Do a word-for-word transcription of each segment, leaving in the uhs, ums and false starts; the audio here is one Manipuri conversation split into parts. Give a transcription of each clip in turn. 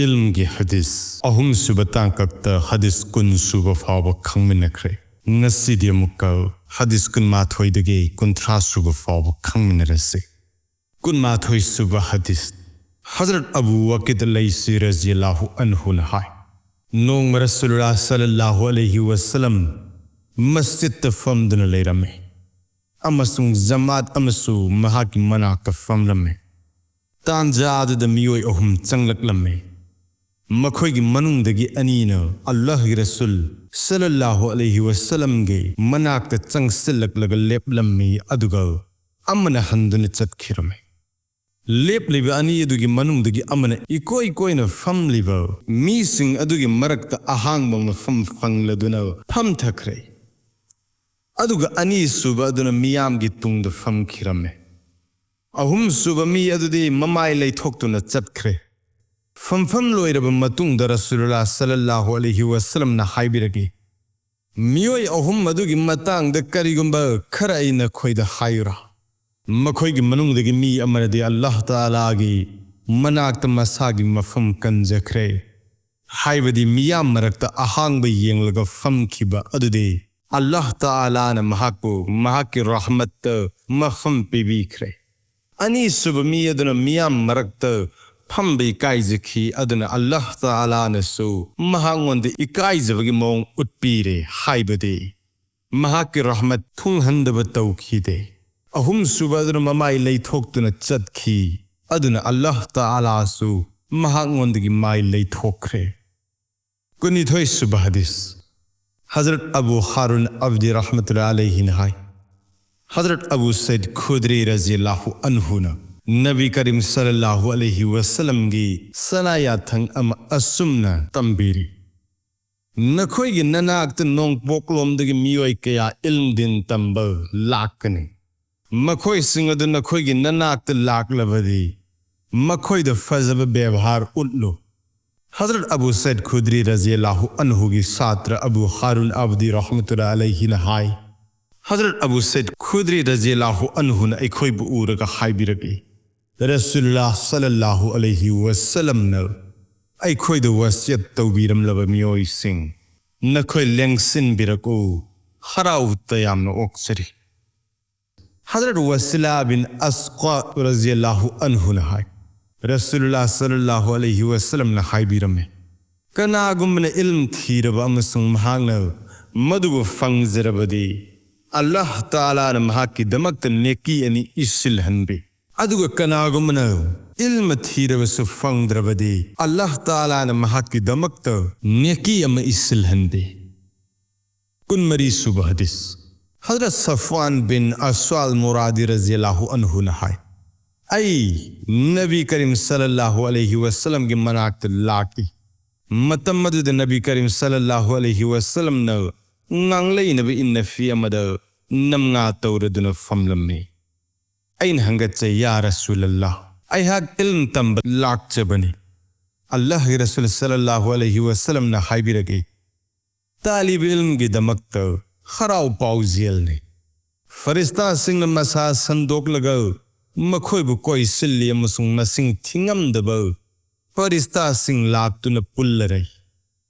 ꯏꯜꯝꯒꯤ ꯍꯗꯤꯁ ꯑꯍꯨꯝꯁꯨꯕ ꯇꯥꯡꯀꯛꯇ ꯍꯗꯤꯁ ꯀꯨꯟ ꯁꯨꯕ ꯐꯥꯎꯕ ꯈꯪꯃꯤꯟꯅꯈ꯭ꯔꯦ꯫ ꯉꯁꯤꯗꯤ ꯑꯃꯨꯛꯀ ꯍꯗꯤꯁ ꯀꯨꯟꯃꯥꯊꯣꯏꯗꯒꯤ ꯀꯨꯟꯊ꯭ꯔꯥ ꯁꯨꯕ ꯐꯥꯎꯕ ꯈꯪꯃꯤꯟꯅꯔꯁꯤ꯫ ꯀꯨꯟꯃꯥꯊꯣꯏ ꯁꯨꯕ ꯍꯗꯤꯁ꯫ ꯍꯖꯔꯠ ꯑꯕꯨ ꯋꯥꯀꯤꯗ ꯂꯩꯁꯤ ꯔꯖꯤꯌꯜꯂꯥꯍꯨ ꯑꯟꯍꯨꯅ ꯍꯥꯏ, ꯅꯣꯡꯃ ꯔꯁꯨꯜꯂꯥ ꯁꯜꯂꯜꯂꯥꯍꯨ ꯑꯂꯩꯍꯤ ꯋꯁꯂꯝ ꯃꯁꯖꯤꯗꯇ ꯐꯝꯗꯨꯅ ꯂꯩꯔꯝꯃꯤ ꯑꯃꯁꯨꯡ ꯖꯃꯥꯠ ꯑꯃꯁꯨ ꯃꯍꯥꯛꯀꯤ ꯃꯅꯥꯛꯇ ꯐꯝꯂꯝꯃꯤ꯫ ꯇꯥꯟꯖꯥ ꯑꯗꯨꯗ ꯃꯤꯑꯣꯏ ꯑꯍꯨꯝ ꯆꯪꯂꯛꯂꯝꯃꯤ꯫ ꯃꯈꯣꯏꯒꯤ ꯃꯅꯨꯡꯗꯒꯤ ꯑꯅꯤꯅ ꯑꯜꯂꯥꯍꯒꯤ ꯔꯁꯨꯜ ꯁꯜꯂꯜꯂꯥꯍꯨ ꯑꯂꯩꯍꯤ ꯋꯁꯂꯝꯒꯤ ꯃꯅꯥꯛꯇ ꯆꯪꯁꯤꯜꯂꯛꯂꯒ ꯂꯦꯞꯂꯝꯃꯤ, ꯑꯗꯨꯒ ꯑꯃꯅ ꯍꯟꯗꯨꯅ ꯆꯠꯈꯤꯔꯝꯃꯤ꯫ ꯂꯦꯞꯂꯤꯕ ꯑꯅꯤ ꯑꯗꯨꯒꯤ ꯃꯅꯨꯡꯗꯒꯤ ꯑꯃꯅ ꯏꯀꯣꯏ ꯀꯣꯏꯅ ꯐꯝꯂꯤꯕ ꯃꯤꯁꯤꯡ ꯑꯗꯨꯒꯤ ꯃꯔꯛꯇ ꯑꯍꯥꯡꯕ ꯃꯐꯝ ꯐꯪꯂꯗꯨꯅ ꯐꯝꯊꯈ꯭ꯔꯦ, ꯑꯗꯨꯒ ꯑꯅꯤꯁꯨꯕ ꯑꯗꯨꯅ ꯃꯤꯌꯥꯝꯒꯤ ꯇꯨꯡꯗ ꯐꯝꯈꯤꯔꯝꯃꯦ꯫ ꯑꯍꯨꯝꯁꯨꯕ ꯃꯤ ꯑꯗꯨꯗꯤ ꯃꯃꯥꯏ ꯂꯩꯊꯣꯛꯇꯨꯅ ꯆꯠꯈ꯭ꯔꯦ꯫ ꯐꯝꯐꯝ ꯂꯣꯏꯔꯕ ꯃꯇꯨꯡꯗ ꯔꯁꯨꯂꯨꯜꯂꯥ ꯁꯜꯂꯜꯂꯥꯍꯨ ꯑꯂꯩꯍꯤ ꯋꯁꯜꯂꯝꯅ ꯍꯥꯏꯕꯤꯔꯛꯏ, ꯃꯤꯑꯣꯏ ꯑꯍꯨꯝ ꯑꯗꯨꯒꯤ ꯃꯇꯥꯡꯗ ꯀꯔꯤꯒꯨꯝꯕ ꯈꯔ ꯑꯩ ꯅꯈꯣꯏꯗ ꯍꯥꯏꯌꯨꯔꯥ? ꯃꯈꯣꯏꯒꯤ ꯃꯅꯨꯡꯗꯒꯤ ꯃꯤ ꯑꯃꯅꯗꯤ ꯑꯜꯂꯥꯍ ꯇꯥꯂꯥꯒꯤ ꯃꯅꯥꯛꯇ ꯃꯁꯥꯒꯤ ꯃꯐꯝ ꯀꯟꯖꯈ꯭ꯔꯦ, ꯍꯥꯏꯕꯗꯤ ꯃꯤꯌꯥꯝ ꯃꯔꯛꯇ ꯑꯍꯥꯡꯕ ꯌꯦꯡꯂꯒ ꯐꯝꯈꯤꯕ ꯑꯗꯨꯗꯤ ꯑꯜꯂꯥꯍ ꯇꯥꯂꯥꯅ ꯃꯍꯥꯛꯄꯨ ꯃꯍꯥꯛꯀꯤ ꯔꯍꯃꯠꯇ ꯃꯐꯝ ꯄꯤꯕꯤꯈ꯭ꯔꯦ꯫ ꯑꯅꯤꯁꯨꯕ ꯃꯤ ꯑꯗꯨꯅ ꯃꯤꯌꯥꯝ ꯃꯔꯛꯇ ꯐꯝꯕ ꯏꯀꯥꯏꯖꯈꯤ, ꯑꯗꯨꯅ ꯑꯜꯂꯥꯍ ꯇꯥꯂꯥꯅꯁꯨ ꯃꯍꯥꯛꯉꯣꯟꯗ ꯏꯀꯥꯏꯖꯕꯒꯤ ꯃꯑꯣꯡ ꯎꯠꯄꯤꯔꯦ, ꯍꯥꯏꯕꯗꯤ ꯃꯍꯥꯛꯀꯤ ꯔꯍꯃꯠ ꯊꯨꯡꯍꯟꯗꯕ ꯇꯧꯈꯤꯗꯦ꯫ ꯑꯍꯨꯝꯁꯨꯕ ꯑꯗꯨꯅ ꯃꯃꯥꯏ ꯂꯩꯊꯣꯛꯇꯨꯅ ꯆꯠꯈꯤ, ꯑꯗꯨꯅ ꯑꯜꯂꯥꯍ ꯇꯥꯂꯥꯁꯨ ꯃꯍꯥꯛꯉꯣꯟꯗꯒꯤ ꯃꯥꯏ ꯂꯩꯊꯣꯛꯈ꯭ꯔꯦ꯫ ꯀꯨꯟꯅꯤꯊꯣꯏ ꯁꯨꯕ ꯍꯗꯤꯁ꯫ ꯍꯖꯔꯠ ꯑꯕꯨ ꯍꯥꯔꯨꯟ ꯑꯕꯗꯤ ꯔꯍꯃꯇꯨꯜꯂꯥꯍꯤ ꯑꯂꯩꯍꯤꯅ ꯍꯥꯏ, ꯍꯖꯔꯠ ꯑꯕꯨ ꯁꯩꯗ ꯈꯨꯗ꯭ꯔꯤ ꯔꯖꯤꯌꯜꯂꯥꯍꯨ ꯑꯟꯍꯨꯅ ꯅꯕꯤ ꯀꯔꯤꯝ ꯁꯜꯂꯜꯂꯥꯍꯨ ꯑꯂꯩꯍꯤ ꯋꯁꯜꯂꯝꯒꯤ ꯁꯅꯥ ꯌꯥꯊꯪ ꯑꯃ ꯑꯁꯨꯝꯅ ꯇꯝꯕꯤꯔꯤ, ꯅꯈꯣꯏꯒꯤ ꯅꯅꯥꯛꯇ ꯅꯣꯡꯄꯣꯛꯂꯣꯝꯗꯒꯤ ꯃꯤꯑꯣꯏ ꯀꯌꯥ ꯏꯜꯝ ꯗꯤꯟ ꯇꯝꯕ ꯂꯥꯛꯀꯅꯤ꯫ ꯃꯈꯣꯏꯁꯤꯡ ꯑꯗꯨ ꯅꯈꯣꯏꯒꯤ ꯅꯅꯥꯛꯇ ꯂꯥꯛꯂꯕꯗꯤ ꯃꯈꯣꯏꯗ ꯐꯖꯕ ꯕꯦꯕꯍꯥꯔ ꯎꯠꯂꯨ꯫ ꯍꯖꯔꯠ ꯑꯕꯨ ꯁꯩꯗ ꯈꯨꯗ꯭ꯔꯤ ꯔꯖꯤꯌꯜꯂꯥꯍꯨ ꯑꯟꯍꯨꯒꯤ ꯁꯥꯇ꯭ꯔ ꯑꯕꯨ ꯍꯥꯔꯨꯟ ꯑꯕꯗꯤ ꯔꯍꯃꯇꯨꯜꯂꯥꯍꯤ ꯑꯂꯩꯍꯤꯅ ꯍꯥꯏ, ꯍꯖꯔꯠ ꯑꯕꯨ ꯁꯩꯗ ꯈꯨꯗ꯭ꯔꯤ ꯔꯖꯤꯌꯜꯂꯥꯍꯨ ꯑꯟꯍꯨꯅ ꯑꯩꯈꯣꯏꯕꯨ ꯎꯔꯒ ꯍꯥꯏꯕꯤꯔꯛꯏ, ꯔꯁꯨꯜꯂꯥ ꯁꯜꯂꯜꯂꯥꯍꯨ ꯑꯂꯩꯍꯤ ꯋꯁꯜꯂꯝꯅ ꯑꯩꯈꯣꯏꯗ ꯋꯥꯁꯤꯌꯠ ꯇꯧꯕꯤꯔꯝꯂꯕ ꯃꯤꯑꯣꯏꯁꯤꯡ, ꯅꯈꯣꯏ ꯂꯦꯡꯁꯤꯟꯕꯤꯔꯛꯎ, ꯍꯔꯥꯎ ꯇꯌꯥꯝꯅ ꯑꯣꯛꯆꯔꯤ꯫ ꯍꯖꯔꯠ ꯋꯥꯁꯤꯂꯥ ꯕꯤꯟ ꯑꯁ꯭ꯀꯥ ꯔꯖꯤꯌꯜꯂꯥꯍꯨ ꯑꯟꯍꯨꯅ ꯍꯥꯏ, ꯔꯁꯨꯂꯨꯜꯂꯥ ꯁꯜꯂꯜꯂꯥꯍꯨ ꯑꯂꯩꯍꯤ ꯋꯥꯁꯜꯂꯝꯅ ꯍꯥꯏꯕꯤꯔꯝꯃꯤ, ꯀꯅꯥꯒꯨꯝꯕꯅ ꯏꯜꯝ ꯊꯤꯔꯕ ꯑꯃꯁꯨꯡ ꯃꯍꯥꯛꯅ ꯃꯗꯨꯕꯨ ꯐꯪꯖꯔꯕꯗꯤ, ꯑꯜꯂꯥꯍ ꯇꯥꯂꯥꯅ ꯃꯍꯥꯛꯀꯤꯗꯃꯛꯇ ꯅꯦꯀꯤ ꯑꯅꯤ ꯏꯁꯤꯜꯍꯟꯕꯤ꯫ ꯑꯗꯨꯒ ꯀꯅꯥꯒꯨꯝꯕꯅ ꯏꯜꯃ ꯊꯤꯔꯕꯁꯨ ꯐꯪꯗ꯭ꯔꯕꯗꯤ, ꯑꯜꯂꯥꯍ ꯇꯥꯂꯥꯅ ꯃꯍꯥꯛꯀꯤꯗꯃꯛꯇ ꯅꯦꯀꯤ ꯑꯃ ꯏꯁꯤꯜꯍꯟꯗꯦ꯫ ꯀꯨꯟꯃꯔꯤ ꯁꯨꯕ ꯍꯗꯤꯁ꯫ ꯍꯖꯔꯠ ꯁꯐ꯭ꯋꯥꯟ ꯕꯤꯟ ꯑꯁ꯭ꯋꯥꯜ ꯃꯨꯔꯥꯗꯤ ꯔꯖꯤꯌꯜꯂꯥꯍꯨ ꯑꯟꯍꯨꯅ ꯍꯥꯏ, ꯑꯩ ꯅꯕꯤ ꯀꯔꯤꯝ ꯁꯜꯂꯜꯂꯥꯍꯨ ꯑꯂꯩꯍꯤ ꯋꯥꯁꯜꯂꯝꯒꯤ ꯃꯅꯥꯛꯇ ꯂꯥꯛꯏ꯫ ꯃꯇꯝ ꯑꯗꯨꯗ ꯅꯕꯤ ꯀꯔꯤꯝ ꯁꯜꯂꯜꯂꯥꯍꯨ ꯑꯂꯩꯍꯤ ꯋꯥꯁꯜꯂꯝꯅ ꯉꯥꯡꯂꯩꯅꯕ ꯏꯟꯅꯐꯤ ꯑꯃꯗ ꯅꯝꯉꯥ ꯇꯧꯔꯗꯨꯅ ꯐꯝꯂꯝꯃꯤ꯫ ꯑꯩꯅ ꯍꯪꯒꯠꯆꯩ, ꯌꯥ ꯔꯁꯨꯂꯜꯂꯥ, ꯑꯩꯍꯥꯛ ꯏꯜꯝ ꯇꯝꯕ ꯂꯥꯛꯆꯕꯅꯤ꯫ ꯑꯜꯂꯥꯍꯒꯤ ꯔꯁꯨꯜ ꯁꯜꯂꯜꯂꯥꯍꯨ ꯑꯂꯩꯍꯤ ꯋꯥꯁꯜꯂꯝꯅ ꯍꯥꯏꯕꯤꯔꯛꯏ, ꯇꯥꯂꯤꯕ ꯏꯜꯝꯒꯤꯗꯃꯛꯇ ꯍꯔꯥꯎ ꯄꯥꯎꯖꯦꯜꯅꯤ꯫ ꯐꯔꯤꯁꯇꯥꯁꯤꯡꯅ ꯃꯁꯥ ꯁꯟꯗꯣꯛꯂꯒ ꯃꯈꯣꯏꯕꯨ ꯀꯣꯏꯁꯤꯜꯂꯤ ꯑꯃꯁꯨꯡ ꯃꯁꯤꯡ ꯊꯤꯉꯝꯗꯕ ꯐꯔꯤꯁꯇꯥꯁꯤꯡ ꯂꯥꯛꯇꯨꯅ ꯄꯨꯜꯂꯔꯩ꯫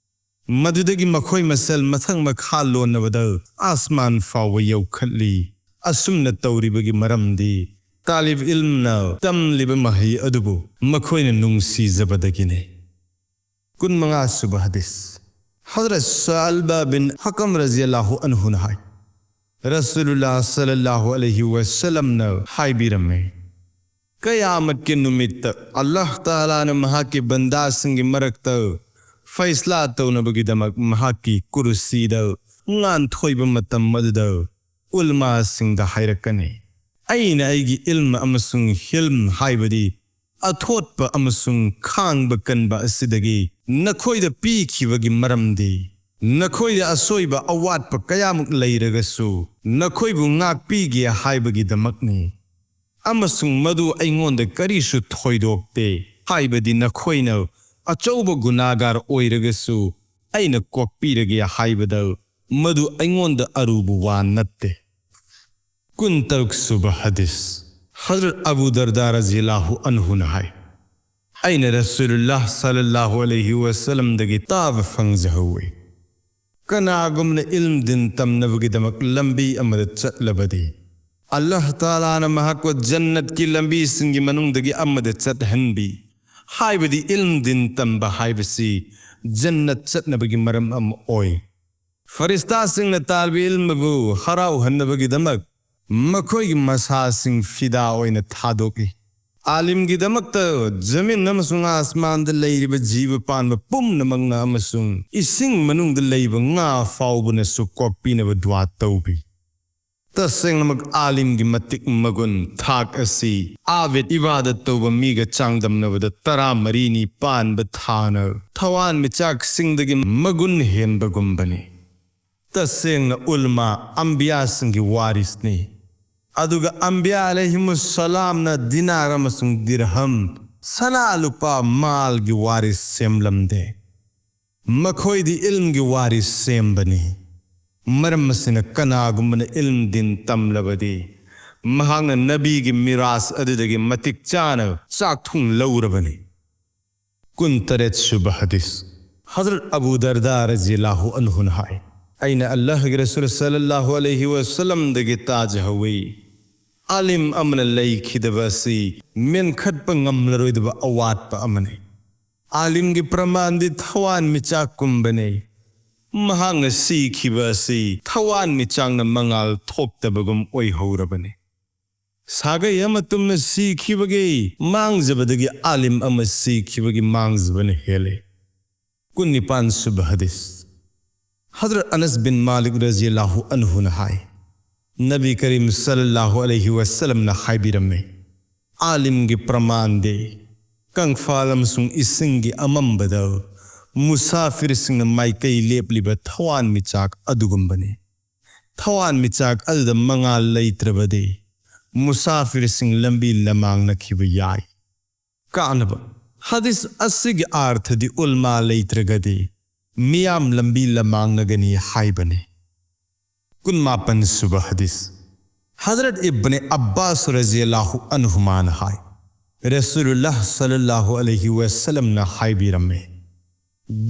ꯃꯗꯨꯗꯒꯤ ꯃꯈꯣꯏ ꯃꯁꯦꯜ ꯃꯊꯛ ꯃꯈꯥ ꯂꯣꯟꯅꯕꯗ ꯑꯥꯁꯃꯥꯟ ꯐꯥꯎꯕ ꯌꯧꯈꯠꯂꯤ꯫ ꯑꯁꯨꯝꯅ ꯇꯧꯔꯤꯕꯒꯤ ꯃꯔꯝꯗꯤ ꯇꯥꯂꯤꯕ ꯏꯜꯝꯅ ꯇꯝꯂꯤꯕ ꯃꯍꯩ ꯑꯗꯨꯕꯨ ꯃꯈꯣꯏꯅ ꯅꯨꯡꯁꯤꯖꯕꯗꯒꯤꯅꯤ꯫ ꯀꯨꯟꯃꯉꯥ ꯁꯨꯕ ꯍꯗꯤꯁ꯫ ꯍꯖꯔꯠ ꯁꯥꯜꯕꯥ ꯕꯤꯟ ꯍꯀꯝ ꯔꯖꯤꯌꯜꯂꯥꯍꯨ ꯑꯟꯍꯨꯅ ꯍꯥꯏ, ꯔꯁꯨꯂꯨꯜꯂꯥ ꯁꯜꯂꯜꯂꯥꯍꯨ ꯑꯂꯩꯍꯤ ꯋꯥꯁꯜꯂꯝꯅ ꯍꯥꯏꯕꯤꯔꯝꯃꯤ, ꯀꯌꯥꯃꯠꯀꯤ ꯅꯨꯃꯤꯠꯇ ꯑꯜꯂꯥꯍ ꯇꯥꯂꯥꯅ ꯃꯍꯥꯛꯀꯤ ꯕꯟꯗꯥꯁꯤꯡꯒꯤ ꯃꯔꯛꯇ ꯐꯩꯁꯂꯥ ꯇꯧꯅꯕꯒꯤꯗꯃꯛ ꯃꯍꯥꯛꯀꯤ ꯀꯨꯔꯁꯤꯗ ꯉꯥꯟꯊꯣꯏꯕ ꯃꯇꯝ ꯑꯗꯨꯗ ꯎꯂꯃꯥꯁꯤꯡꯗ ꯍꯥꯏꯔꯛꯀꯅꯤ, ꯑꯩꯅ ꯑꯩꯒꯤ ꯏꯜꯝ ꯑꯃꯁꯨꯡ ꯍꯤꯜꯝ, ꯍꯥꯏꯕꯗꯤ ꯑꯊꯣꯠꯄ ꯑꯃꯁꯨꯡ ꯈꯥꯡꯕ ꯀꯟꯕ ꯑꯁꯤꯗꯒꯤ ꯅꯈꯣꯏꯗ ꯄꯤꯈꯤꯕꯒꯤ ꯃꯔꯝꯗꯤ, ꯅꯈꯣꯏꯗ ꯑꯁꯣꯏꯕ ꯑꯋꯥꯠꯄ ꯀꯌꯥꯃꯨꯛ ꯂꯩꯔꯒꯁꯨ ꯅꯈꯣꯏꯕꯨ ꯉꯥꯛꯄꯤꯒꯦ ꯍꯥꯏꯕꯒꯤꯗꯃꯛꯅꯤ꯫ ꯑꯃꯁꯨꯡ ꯃꯗꯨ ꯑꯩꯉꯣꯟꯗ ꯀꯔꯤꯁꯨ ꯊꯣꯏꯗꯣꯛꯇꯦ, ꯍꯥꯏꯕꯗꯤ ꯅꯈꯣꯏꯅ ꯑꯆꯧꯕ ꯒꯨꯅꯥꯒꯥꯔ ꯑꯣꯏꯔꯒꯁꯨ ꯑꯩꯅ ꯀꯣꯛꯄꯤꯔꯒꯦ ꯍꯥꯏꯕꯗ ꯃꯗꯨ ꯑꯩꯉꯣꯟꯗ ꯑꯔꯨꯕ ꯋꯥ ꯅꯠꯇꯦ꯫ ꯀꯨꯟꯇꯔꯨꯛ ꯁꯨꯕ ꯍꯗꯤꯁ꯫ ꯍꯖꯔꯠ ꯑꯕꯨ ꯗꯔꯗꯥ ꯔꯖꯤꯌꯜꯂꯥꯍꯨ ꯑꯟꯍꯨꯅ ꯍꯥꯏ, ꯑꯩꯅ ꯔꯁꯨꯂꯨꯜꯂꯥꯍ ꯁꯜꯂꯜꯂꯥꯍꯨ ꯑꯂꯩꯍꯤ ꯋꯁꯜꯂꯝꯗꯒꯤ ꯇꯥꯕ ꯐꯪꯖꯍꯧꯏ꯫ ꯀꯅꯥꯒꯨꯝꯕꯅ ꯏꯜꯝ ꯗꯤꯟ ꯇꯝꯅꯕꯒꯤꯗꯃꯛ ꯂꯝꯕꯤ ꯑꯃꯗ ꯆꯠꯂꯕꯗꯤ, ꯑꯜꯂꯥꯍ ꯇꯥꯂꯥꯅ ꯃꯍꯥꯛꯄꯨ ꯖꯟꯅꯠꯀꯤ ꯂꯝꯕꯤꯁꯤꯡꯒꯤ ꯃꯅꯨꯡꯗꯒꯤ ꯑꯃꯗ ꯆꯠꯍꯟꯕꯤ꯫ ꯍꯥꯏꯕꯗꯤ ꯏꯜꯝ ꯗꯤꯟ ꯇꯝꯕ ꯍꯥꯏꯕꯁꯤ ꯖꯟꯅꯠ ꯆꯠꯅꯕꯒꯤ ꯃꯔꯝ ꯑꯃ ꯑꯣꯏ꯫ ꯐꯔꯤꯁꯇꯥꯁꯤꯡꯅ ꯇꯥꯜꯕ ꯏꯜꯃꯕꯨ ꯍꯔꯥꯎꯍꯟꯅꯕꯒꯤꯗꯃꯛ ꯃꯈꯣꯏꯒꯤ ꯃꯁꯥꯁꯤꯡ ꯐꯤꯗꯥ ꯑꯣꯏꯅ ꯊꯥꯗꯣꯛꯏ꯫ ꯑꯥꯂꯤꯝꯒꯤꯗꯃꯛꯇ ꯖꯃꯤꯟ ꯑꯃꯁꯨꯡ ꯑꯥꯁꯃꯥꯟꯗ ꯂꯩꯔꯤꯕ ꯖꯤꯕ ꯄꯥꯟꯕ ꯄꯨꯝꯅꯃꯛꯅ ꯑꯃꯁꯨꯡ ꯏꯁꯤꯡ ꯃꯅꯨꯡꯗ ꯂꯩꯕ ꯉꯥ ꯐꯥꯎꯕꯅꯁꯨ ꯀꯣꯛꯄꯤꯅꯕ ꯗꯨꯋꯥ ꯇꯧꯕꯤ꯫ ꯇꯁꯦꯡꯅꯃꯛ ꯑꯥꯂꯤꯝꯒꯤ ꯃꯇꯤꯛ ꯃꯒꯨꯟ ꯊꯥꯛ ꯑꯁꯤ ꯑꯥꯕꯤꯗ ꯏꯕꯥꯗꯠ ꯇꯧꯕ ꯃꯤꯒ ꯆꯥꯡꯗꯝꯅꯕꯗ ꯇꯔꯥꯃꯔꯤꯅꯤ ꯄꯥꯟꯕ ꯊꯥꯅ ꯊꯋꯥꯟꯃꯤꯆꯥꯛꯁꯤꯡꯗꯒꯤ ꯃꯒꯨꯟ ꯍꯦꯟꯕꯒꯨꯝꯕꯅꯤ꯫ ꯇꯁꯦꯡꯅ ꯎꯂꯃꯥ ꯑꯝꯕꯤꯌꯥꯁꯤꯡꯒꯤ ꯋꯥꯔꯤꯁꯅꯤ꯫ ꯑꯗꯨꯒ ꯑꯝꯕꯤꯌꯥ ꯑꯂꯩꯍꯤꯃꯨꯁꯁꯂꯥꯝꯅ ꯗꯤꯅꯥꯔ ꯑꯃꯁꯨꯡ ꯗꯤꯔꯍꯝ, ꯁꯅꯥ ꯂꯨꯄꯥ, ꯃꯥꯜꯒꯤ ꯋꯥꯔꯤꯁ ꯁꯦꯝꯂꯝꯗꯦ꯫ ꯃꯈꯣꯏꯗꯤ ꯏꯜꯝꯒꯤ ꯋꯥꯔꯤꯁ ꯁꯦꯝꯕꯅꯤ꯫ ꯃꯔꯝ ꯑꯁꯤꯅ ꯀꯅꯥꯒꯨꯝꯕꯅ ꯏꯜꯝ ꯗꯤꯟ ꯇꯝꯂꯕꯗꯤ ꯃꯍꯥꯛꯅ ꯅꯕꯤꯒꯤ ꯃꯤꯔꯥꯁ ꯑꯗꯨꯗꯒꯤ ꯃꯇꯤꯛ ꯆꯥꯅ ꯆꯥꯛꯊꯨꯡ ꯂꯧꯔꯕꯅꯤ꯫ ꯀꯨꯟꯇꯔꯦꯠ ꯁꯨꯕ ꯍꯗꯤꯁ꯫ ꯍꯖꯔꯠ ꯑꯕꯨ ꯗꯔꯗꯥ ꯔꯖꯤꯌꯜꯂꯥꯍꯨ ꯑꯟꯍꯨꯅ ꯍꯥꯏ, ꯑꯩꯅ ꯑꯜꯂꯥꯍꯒꯤ ꯔꯁꯨꯜ ꯁꯜꯂꯜꯂꯥꯍꯨ ꯑꯂꯩꯍꯤ ꯋꯁꯜꯂꯝꯗꯒꯤ ꯇꯥꯖꯍꯧꯏ, ꯑꯥꯂꯤꯝ ꯑꯃꯅ ꯂꯩꯈꯤꯗꯕ ꯑꯁꯤ ꯃꯦꯟꯈꯠꯄ ꯉꯝꯂꯔꯣꯏꯗꯕ ꯑꯋꯥꯠꯄ ꯑꯃꯅꯤ꯫ ꯑꯥꯂꯤꯝꯒꯤ ꯄ꯭ꯔꯃꯥꯟꯗꯤ ꯊꯋꯥꯟꯃꯤꯆꯥꯛꯀꯨꯝꯕꯅꯤ꯫ ꯃꯍꯥꯛꯅ ꯁꯤꯈꯤꯕ ꯑꯁꯤ ꯊꯋꯥꯟꯃꯤꯆꯥꯛꯅ ꯃꯉꯥꯜ ꯊꯣꯛꯇꯕꯒꯨꯝ ꯑꯣꯏꯍꯧꯔꯕꯅꯤ꯫ ꯁꯥꯒꯩ ꯑꯃ ꯇꯨꯝꯅ ꯁꯤꯈꯤꯕꯒꯤ ꯃꯥꯡꯖꯕꯗꯒꯤ ꯑꯥꯂꯤꯝ ꯑꯃ ꯁꯤꯈꯤꯕꯒꯤ ꯃꯥꯡꯖꯕꯅ ꯍꯦꯜꯂꯤ꯫ ꯀꯨꯟꯅꯤꯄꯥꯟ ꯁꯨꯕ ꯍꯗꯤꯁ꯫ ꯍꯖꯔꯠ ꯑꯅꯁ ꯕꯤꯟ ꯃꯥꯂꯤꯛ ꯔꯖꯤꯌꯜꯂꯥꯍꯨ ꯑꯟꯍꯨꯅ ꯍꯥꯏ, ꯅꯕꯤ ꯀꯔꯤꯝ ꯁꯜꯂꯜꯂꯥꯍꯨ ꯑꯂꯩꯍꯤ ꯋꯁꯜꯂꯝꯅ ꯍꯥꯏꯕꯤꯔꯝꯃꯤ, ꯑꯥꯂꯤꯝꯒꯤ ꯄ꯭ꯔꯃꯥꯟꯗꯤ ꯀꯪꯐꯥꯜ ꯑꯃꯁꯨꯡ ꯏꯁꯤꯡꯒꯤ ꯑꯃꯝꯕꯗ ꯃꯨꯁꯥꯐꯤꯔꯁꯤꯡꯅ ꯃꯥꯏꯀꯩ ꯂꯦꯞꯂꯤꯕ ꯊꯋꯥꯟꯃꯤꯆꯥꯛ ꯑꯗꯨꯒꯨꯝꯕꯅꯤ꯫ ꯊꯋꯥꯟꯃꯤꯆꯥꯛ ꯑꯗꯨꯗ ꯃꯉꯥꯜ ꯂꯩꯇ꯭ꯔꯕꯗꯤ ꯃꯨꯁꯥꯐꯤꯔꯁꯤꯡ ꯂꯝꯕꯤ ꯂꯃꯥꯡꯅꯈꯤꯕ ꯌꯥꯏ꯫ ꯀꯥꯟꯅꯕ꯫ ꯍꯗꯤꯁ ꯑꯁꯤꯒꯤ ꯑꯥꯔꯊꯗꯤ ꯎꯜꯃꯥ ꯂꯩꯇ꯭ꯔꯒꯗꯤ ꯃꯤꯌꯥꯝ ꯂꯝꯕꯤ ꯂꯃꯥꯡꯅꯒꯅꯤ ꯍꯥꯏꯕꯅꯤ꯫ ꯀꯨꯟꯃꯥꯄꯟ ꯁꯨꯕ ꯍꯗꯤꯁ꯫ ꯍꯖꯔꯠ ꯏꯕꯅꯦ ꯑꯕ꯭ꯕꯥꯁ ꯔꯖꯤꯌꯜꯂꯥꯍꯨ ꯑꯟꯍꯨꯃꯥꯅ ꯍꯥꯏ, ꯔꯁꯨꯂꯨꯜꯂꯥꯍ ꯁꯜꯂꯜꯂꯥꯍꯨ ꯑꯂꯩꯍꯤ ꯋꯁꯜꯂꯝꯅ ꯍꯥꯏꯕꯤꯔꯝꯃꯤ,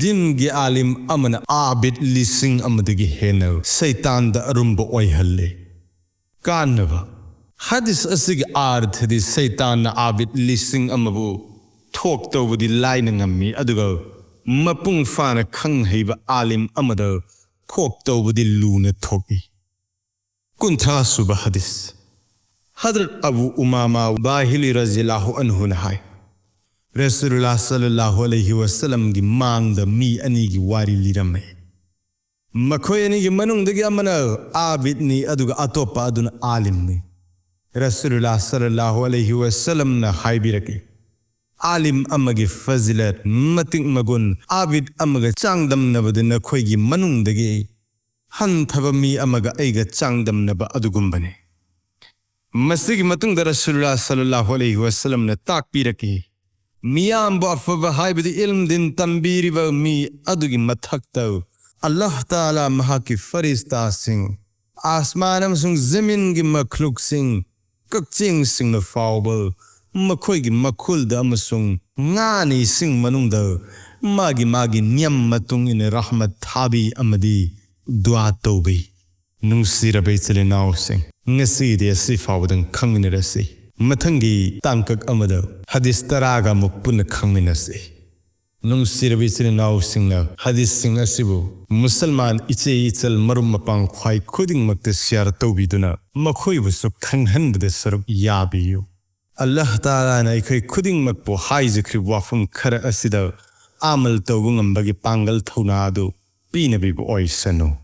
ꯗꯤꯟꯒꯤ ꯑꯥꯂꯤꯝ ꯑꯃꯅ ꯑꯥꯕꯤꯗ ꯂꯤꯁꯤꯡ ꯑꯃꯗꯒꯤ ꯍꯦꯟꯅ ꯁꯩꯇꯥꯟꯗ ꯑꯔꯨꯝꯕ ꯑꯣꯏꯍꯜꯂꯤ꯫ ꯀꯥꯟꯅꯕ꯫ ꯍꯗꯤꯁ ꯑꯁꯤꯒꯤ ꯑꯥꯔꯊꯗꯤ ꯁꯩꯇꯥꯟꯅ ꯑꯥꯕꯤꯗ ꯂꯤꯁꯤꯡ ꯑꯃꯕꯨ ꯊꯣꯛ ꯇꯧꯕꯗꯤ ꯂꯥꯏꯅ ꯉꯝꯃꯤ, ꯑꯗꯨꯒ ꯃꯄꯨꯡ ꯐꯥꯅ ꯈꯪ ꯍꯩꯕ ꯑꯥꯂꯤꯝ ꯑꯃꯗ ꯊꯣꯛ ꯇꯧꯕꯗꯤ ꯂꯨꯅ ꯊꯣꯛꯏ꯫ ꯀꯨꯟꯊ꯭ꯔꯥ ꯁꯨꯕ ꯍꯗꯤꯁ꯫ ꯍꯗꯔꯠ ꯑꯕꯨ ꯎꯃꯥꯃꯥ ꯕꯥꯍꯤꯂꯤ ꯔꯖꯤꯌꯜꯂꯥꯍꯨ ꯑꯟꯍꯨꯅ ꯍꯥꯏ, ꯔꯁꯨꯂꯨꯜꯂꯥꯍ ꯁꯜꯂꯜꯂꯥꯍꯨ ꯑꯂꯩꯍꯤ ꯋꯁꯜꯂꯝꯒꯤ ꯃꯥꯡꯗ ꯃꯤ ꯑꯅꯤꯒꯤ ꯋꯥꯔꯤ ꯂꯤꯔꯝꯃꯤ꯫ ꯃꯈꯣꯏ ꯑꯅꯤꯒꯤ ꯃꯅꯨꯡꯗꯒꯤ ꯑꯃꯅ ꯑꯥꯕꯤꯗꯅꯤ, ꯑꯗꯨꯒ ꯑꯇꯣꯞꯄ ꯑꯗꯨꯅ ꯑꯥꯂꯤꯝꯅꯤ꯫ ꯔꯁꯨꯂꯨꯜꯂꯥꯍ ꯁꯜꯂꯜꯂꯥꯍꯨ ꯑꯂꯩꯍꯤ ꯋꯁꯜꯂꯝꯅ ꯍꯥꯏꯕꯤꯔꯛꯏ, ꯑꯥꯂꯤꯝ ꯑꯃꯒꯤ ꯐꯖꯤꯂꯠ, ꯃꯇꯤꯛ ꯃꯒꯨꯟ, ꯑꯥꯕꯤꯗ ꯑꯃꯒ ꯆꯥꯡꯗꯝꯅꯕꯗ ꯅꯈꯣꯏꯒꯤ ꯃꯅꯨꯡꯗꯒꯤ ꯍꯟꯊꯕ ꯃꯤ ꯑꯃꯒ ꯑꯩꯒ ꯆꯥꯡꯗꯝꯅꯕ ꯑꯗꯨꯒꯨꯝꯕꯅꯤ꯫ ꯃꯁꯤꯒꯤ ꯃꯇꯨꯡꯗ ꯔꯁꯨꯂꯨꯜꯂꯥꯍ ꯁꯜꯂꯜꯂꯥꯍꯨ ꯑꯂꯩꯍꯤ ꯋꯁꯜꯂꯝꯅ ꯇꯥꯛꯄꯤꯔꯛꯏ, ꯃꯤꯌꯥꯝꯕꯨ ꯑꯐꯕ ꯍꯥꯏꯕꯗꯤ ꯏꯜꯝ ꯗꯤꯟ ꯇꯝꯕꯤꯔꯤꯕ ꯃꯤ ꯑꯗꯨꯒꯤ ꯃꯊꯛꯇ ꯑꯜꯂꯥꯍ ꯇꯥꯂꯥ ꯃꯍꯥꯛꯀꯤ ꯐꯔꯤꯁꯇꯥꯁꯤꯡ, ꯑꯥꯁꯃꯥꯟ ꯑꯃꯁꯨꯡ ꯖꯃꯤꯟꯒꯤ ꯃꯈꯂꯨꯛꯁꯤꯡ, ꯀꯛꯆꯦꯡꯁꯤꯡꯅ ꯐꯥꯎꯕ ꯃꯈꯣꯏꯒꯤ ꯃꯈꯨꯜꯗ ꯑꯃꯁꯨꯡ ꯉꯥꯅꯤꯁꯤꯡ ꯃꯅꯨꯡꯗ ꯃꯥꯒꯤ ꯃꯥꯒꯤ ꯅꯤꯌꯝ ꯃꯇꯨꯡ ꯏꯟꯅ ꯔꯍꯃꯠ ꯊꯥꯕꯤ ꯑꯃꯗꯤ ꯗꯨꯋꯥ ꯇꯧꯕꯤ꯫ ꯅꯨꯡꯁꯤꯔꯕ ꯏꯆꯤꯜ ꯏꯅꯥꯎꯁꯤꯡ, ꯉꯁꯤꯗꯤ ꯑꯁꯤ ꯐꯥꯎꯕꯗꯪ ꯈꯪꯃꯤꯟꯅꯔꯁꯤ꯫ ꯃꯊꯪꯒꯤ ꯇꯥꯡꯀꯛ ꯑꯃꯗ ꯍꯗꯤꯁ ꯇꯔꯥꯒ ꯑꯃꯨꯛ ꯄꯨꯟꯅ ꯈꯪꯃꯤꯟꯅꯁꯤ꯫ ꯅꯨꯡꯁꯤꯔꯕ ꯏꯆꯤꯜ ꯏꯅꯥꯎꯁꯤꯡꯅ ꯍꯗꯤꯁꯁꯤꯡ ꯑꯁꯤꯕꯨ ꯃꯨꯁꯜꯃꯥꯟ ꯏꯆꯦ ꯏꯆꯜ ꯃꯔꯨꯞ ꯃꯄꯥꯡ ꯈ꯭ꯋꯥꯏ ꯈꯨꯗꯤꯡꯃꯛꯇ ꯁꯤꯌꯥꯔ ꯇꯧꯕꯤꯗꯨꯅ ꯃꯈꯣꯏꯕꯨꯁꯨ ꯈꯪꯍꯟꯕꯗ ꯁꯔꯨꯛ ꯌꯥꯕꯤꯌꯨ꯫ ꯑꯜꯂꯥꯍ ꯇꯥꯂꯥꯅ ꯑꯩꯈꯣꯏ ꯈꯨꯗꯤꯡꯃꯛꯄꯨ ꯍꯥꯏꯖꯈ꯭ꯔꯤꯕ ꯋꯥꯐꯝ ꯈꯔ ꯑꯁꯤꯗ ꯑꯃꯜ ꯇꯧꯕ ꯉꯝꯕꯒꯤ ꯄꯥꯡꯒꯜ ꯊꯧꯅꯥ ꯑꯗꯨ ꯄꯤꯅꯕꯤꯕ ꯑꯣꯏꯁꯅꯨ꯫